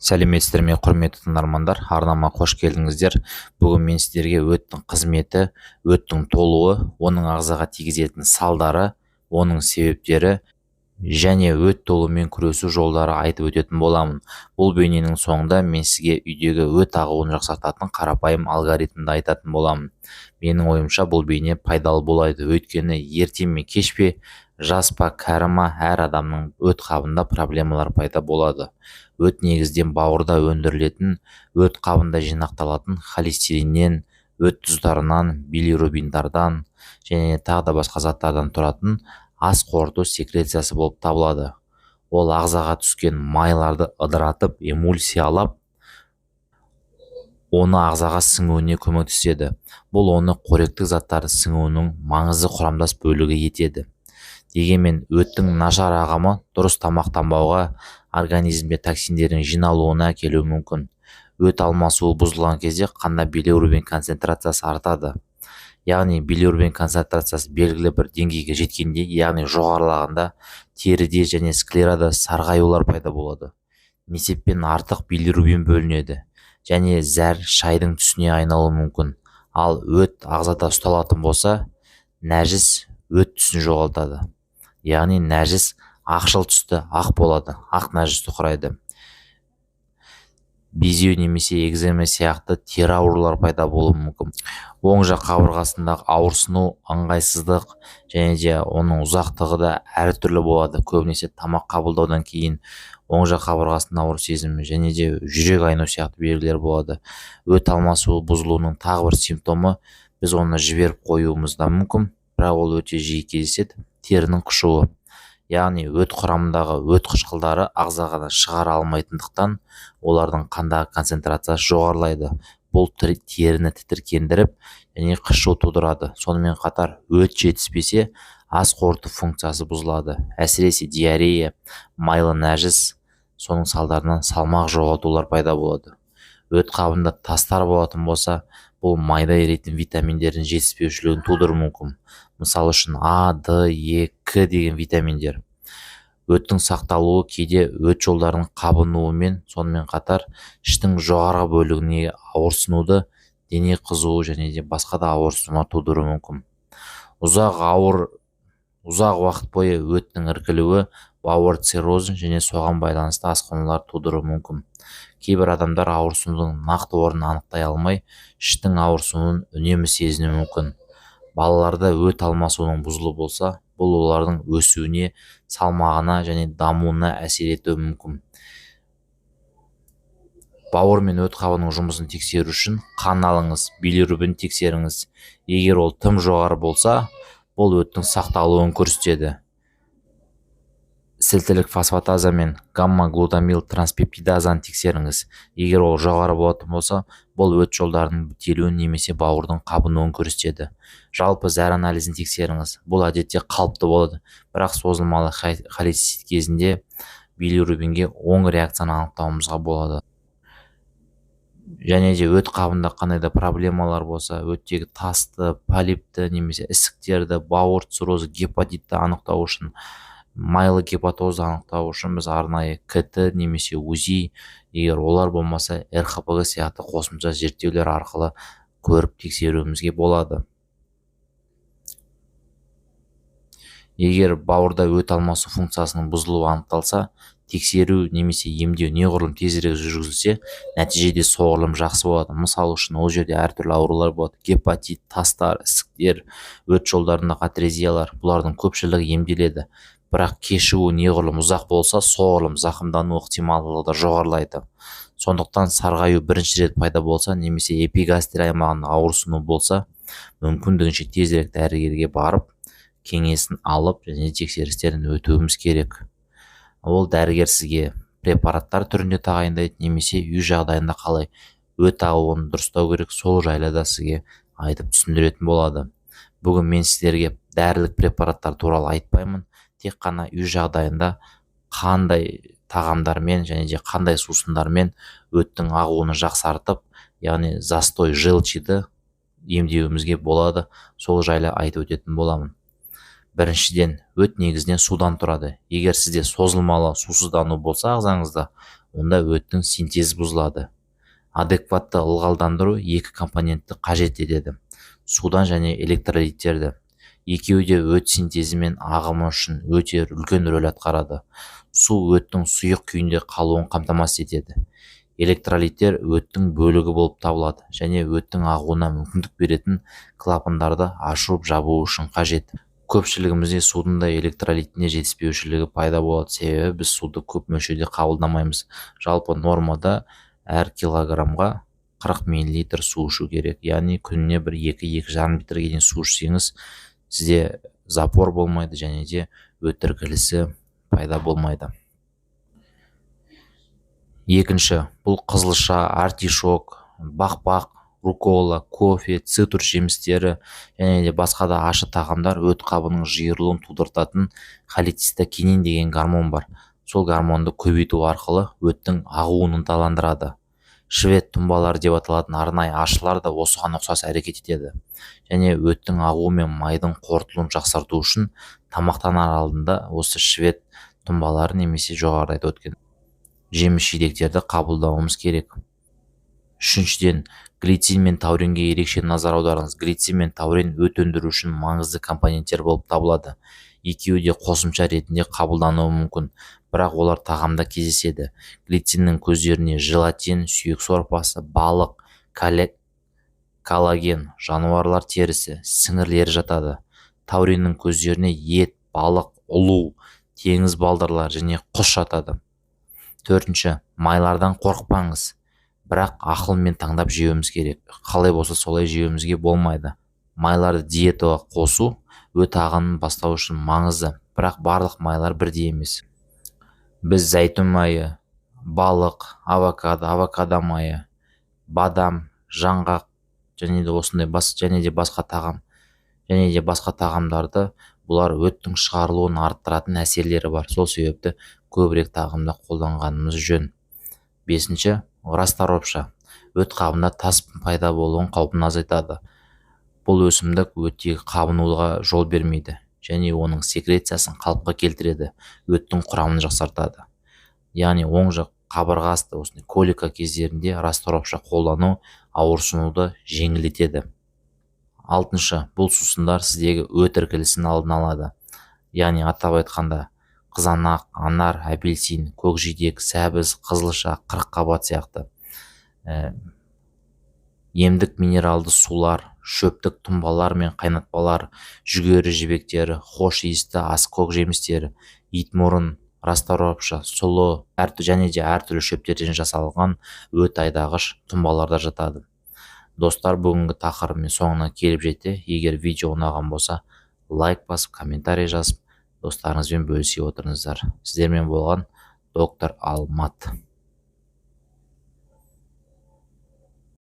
Сәлеметсіздер ме, құрметті тыңдармандар! Арнама қош келдіңіздер. Бүгін мен сіздерге өттің қызметі, өттің толуы, оның ағзаға тигізетін салдары, оның себептері және өт толумен күресу жолдары айтып өтетін боламын. Бұл бейненің соңында мен сізге үйдегі өт ағуын жақсартатын қарапайым алгоритмді айтатын боламын. Менің ойымша, бұл бейне пайдалы болады, өйткені ерте ме, кеш пе, жас па, кәрі ма, әр адамның өт қабында проблемалар пайда болады. Өт негізінен бауырда өндірілетін, өт қабында жинақталатын холестериннен, өт тұздарынан, билирубиндардан және тағы да басқа заттардан тұратын ас қорыту секрециясы болып табылады. Ол ағзаға түскен майларды ыдыратып, эмульсиялап, оны ағзаға сіңуіне көмектеседі. Бұл оны қоректік заттардың сіңуінің маңызды құрамдас бөлігі етеді. Дегенмен өттің нашар ағымы дұрыс тамақтанбауға, организмде токсиндердің жиналуына әкелуі мүмкін. Өт алмасуы бұзылған кезде қанда билирубин концентрациясы артады. Яғни билирубин концентрациясы белгілі бір деңгейге жеткенде, яғни жоғарылағанда, теріде және склерада сарғаюлар пайда болады. Несеппен артық билирубин бөлінеді және зәр шайдың түсіне айналуы мүмкін. Ал өт ағзада ұсталатын болса, нәжіс өт түсін жоғалтады. Яғни нәжіс ақшыл түсті ақ болады, ақ нәжісті құрайды. Безеу немесе экзема сияқты тері аурулар пайда болуы мүмкін. Оң жақ қабырғасындағы ауырсыну, ыңғайсыздық және де оның ұзақтығы да әртүрлі болады. Көбінесе тамақ қабылдаудан кейін оң жақ қабырғасында ауыр сезімі және де жүрек айну сияқты белгілер болады. Өт алмасуы бұзылуының тағы бір симптомы, біз оны жіберіп қоюымыз да мүмкін, бірақ ол өте жиі кездеседі: терінің қышуы. Яғни өт құрамындағы өт қышқылдары ағзаға шығара алмайтындықтан, олардың қандағы концентрациясы жоғарылайды. Бұл теріні тітіркендіріп және қышу тудырады. Сонымен қатар өт жетіспесе, ас қорыту функциясы бұзылады. Әсіресе диарея, майлы нәжіс, соның салдарынан салмақ жоғалтулар пайда болады. Өт қабында тастар болатын болса, бұл майда еритін витаминдердің жетіспеушілігін тудыруы мүмкін. Мысалы үшін, А, Д, Е, К деген витаминдер. Өттің сақталуы кейде өт жолдарының қабынуымен, сонымен қатар іштің жоғарғы бөлігіне ауырсынуды, дене қызуы және де басқа да ауырсынулар тудыруы мүмкін. Ұзақ уақыт бойы өттің іркілуі бауыр циррозын және соған байланысты асқынулар тудыруы мүмкін. Кейбір адамдар ауырсынудың нақты орнын анықтай алмай, іштің ауырсынуын үнемі сезінуі мүмкін. Балаларда өт алмасуының бұзылуы болса, бұл олардың өсуіне, салмағына және дамуына әсер етуі мүмкін. Бауыр мен өт қабының жұмысын тексеру үшін қан алыңыз, билирубин тексеріңіз. Егер ол тым жоғары болса, бұл өттің сақталуын көрсетеді. Сілтілік фосфатаза мен гамма-глутамил транспептидазаны тексеріңіз. Егер ол жоғары болатын болса, бұл өт жолдарының бітелуін немесе бауырдың қабынуын көрсетеді. Жалпы зәр анализін тексеріңіз. Бұл әдетте қалыпты болады, бірақ созылмалы холецистит кезінде билирубинге оң реакцияны анықтауымызға болады. Және де өт қабында қандай да проблемалар болса, өттегі тасты, полипті немесе ісіктерді, бауыр циррозы, гепатитті анықтау үшін, майлы гепатозды анықтау үшін біз арнайы КТ немесе УЗИ, егер олар болмаса, РХПГ сияқты қосымша зерттеулер арқылы көріп тексеруімізге болады. Егер бауырда өт алмасу функциясының бұзылуы анықталса, тексеру немесе емдеу неғұрлым тезірек жүргізілсе, нәтиже де соғұрлым жақсы болады. Мысалы үшін, ол жерде әртүрлі аурулар болады: гепатит, тастар, ісіктер, өт жолдарындағы атрезиялар. Бұлардың көпшілігі емделеді, бірақ кешігу неғұрлым ұзақ болса, соғұрлым зақымдану ықтималдығы да жоғарылайды. Сондықтан сарғаю бірінші рет пайда болса немесе эпигастрия аймағында ауырсыну болса, мүмкіндігінше тезірек дәрігерге барып, кеңесін алып және тексерістерін өтуіміз керек. Ол дәрігер сізге препараттар түрінде тағайындайды немесе үй жағдайында қалай өт ағуын дұрыстау керек, сол жайлы да сізге айтып түсіндіретін болады. Бүгін мен сіздерге дәрілік препараттар туралы айтпаймын, тек қана үй жағдайында қандай тағамдармен және де қандай сусындармен өттің ағуын жақсартып, яғни застой желчиді емдеуімізге болады, сол жайлы айтып өтетін боламын. Біріншіден, өт негізінен судан тұрады. Егер сізде созылмалы сусыздану болса ағзаңызда, онда өттің синтезі бұзылады. Адекватты ылғалдандыру екі компонентті қажет етеді: судан және электролиттерді. Екеуі де өт синтезі мен ағымы үшін өте үлкен рөл атқарады. Су өттің сұйық күйінде қалуын қамтамасыз етеді. Электролиттер өттің бөлігі болып табылады және өттің ағуына мүмкіндік беретін клапандарды ашып-жабу үшін қажет. Көпшілігімізде судың да электролитіне жетіспеушілігі пайда болады, себебі біз суды көп мөлшерде қабылдамаймыз. Жалпы нормада әр килограммға 40 мл су ішу керек, яғни күніне бір 2-2,5 литрге дейін су ішсеңіз, сізде запор болмайды және де өт іркілісі пайда болмайды. Екінші, бұл қызылша, артишок, бақбақ, рукола, кофе, цитрус жемістері және де басқа да ащы тағамдар өт қабының жиырылуын тудыртатын холецистокинин деген гормон бар. Сол гормонды көбейту арқылы өттің ағуын ынталандырады. Швед тұнбалары деп аталатын арнайы ашылар да осыған ұқсас әрекет етеді. Және өттің ағуы мен майдың қорытылуын жақсарту үшін тамақтанар алдында осы швед тұнбалары немесе жоғарыда айтып өткен жеміс-жидектерді қабылдауымыз керек. Үшіншіден, глицин мен тауринге ерекше назар аударыңыз. Глицин мен таурин өт өндіру үшін маңызды компоненттер болып табылады. Екеуі де қосымша ретінде қабылдануы мүмкін, бірақ олар тағамда кездеседі. Глициннің көздеріне желатин, сүйек сорпасы, балық, коллаген, жануарлар терісі, сіңірлері жатады. Тауриннің көздеріне ет, балық, ұлу, теңіз балдырлары және құс жатады. Төртінші, майлардан қорықпаңыз, бірақ ақылмен таңдап жеуіміз керек. Қалай болса солай жеуімізге болмайды. Майларды диетаға қосу өт ағынын бастау үшін маңызды, бірақ барлық майлар бірдей емес. Біз зәйтүн майы, балық, авокадо, авокадо майы, бадам, жаңғақ және де осындай бас және де басқа тағам және де басқа тағамдарды, бұлар өттің шығарылуын арттыратын әсерлері бар. Сол себепті көбірек тағамда қолданғанымыз жөн. Бесінші, расторопша өт қабында тас пайда болуын қаупін азайтады. Бұл өсімдік өттегі қабынуға жол бермейді және оның секрециясын қалыпқа келтіреді, өттің құрамын жақсартады. Яғни оң жақ қабырға асты осындай колика кездерінде расторопша қолдану ауырсынуды жеңілдетеді. Алтыншы, бұл сусындар сіздегі өт іркілісін алдын алады. Яғни атап айтқанда қызанақ, анар, апельсин, көкжидек, сәбіз, қызылша, қырыққабат сияқты. Емдік минералды сулар, шөптік тұнбалар мен қайнатпалар, жүгері жібектері, хош иісті ас көк жемістері, итмұрын, расторопша, сұлы, және де әртүрлі шөптерден жасалған өт айдағыш тұнбалар да жатады. Достар, бүгінгі тақырыбымен соңына келіп жетті. Егер видео ұнаған болса, лайк басып, комментарий жазып, достарыңызбен бөлісе отырыңыздар. Сіздермен болған доктор Алмат.